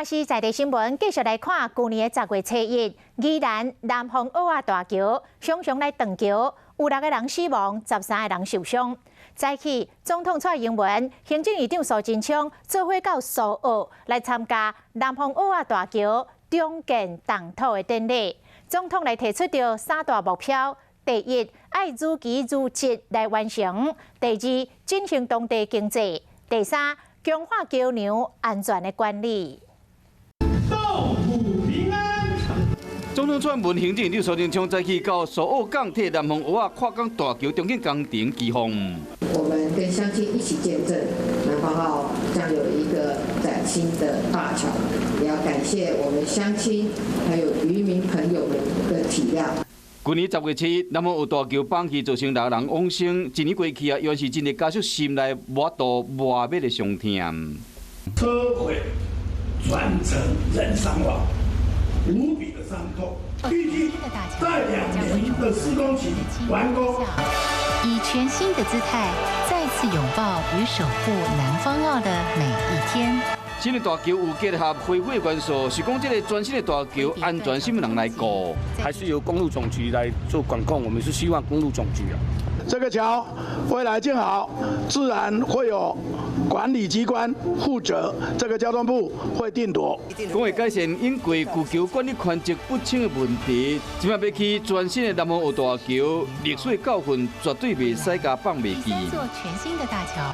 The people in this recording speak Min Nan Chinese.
是在地新聞，繼續來看，舊年的10月7日，宜蘭南方澳仔大橋雙雙來斷橋，有六個人死亡，13個人受傷。早起，總統蔡英文、行政院長蘇貞昌做伙到蘇澳來參加南方澳仔大橋重建動土的典禮。總統來提出著三大目標：第一，愛如期如質來完成；第二，振興當地經濟；第三，強化橋梁安全的管理。動土平安。總統蔡英文、行政院長蘇貞昌早起到蘇澳港替南方澳仔跨港大橋重建工程祈風。我們跟鄉親一起見證南方澳將有一個嶄新的大橋，也要感謝我們鄉親還有漁民朋友們的體諒。舊年10月7日，南方澳大橋崩去，造成六人往生。一年過去啊，猶是真濟家屬心內無法度磨滅的傷痛。車毀轉成人傷亡，無比的傷痛。預計在2年的施工期完工。以全新的姿態再次擁抱與守護南方澳的每一天。新的大橋有結合恢復的元素，是講這个全新的大橋安全，啥物人來顧？還是由公路總局來做管控？我們是希望公路總局啊。這個橋未來建好，自然會有管理機關負責，這個交通部會定奪。講會改善因過舊橋管理權責不清的問題，這擺欲起全新的南方澳大橋，歷史教訓絕對袂使共放袂記。三座全新的大橋。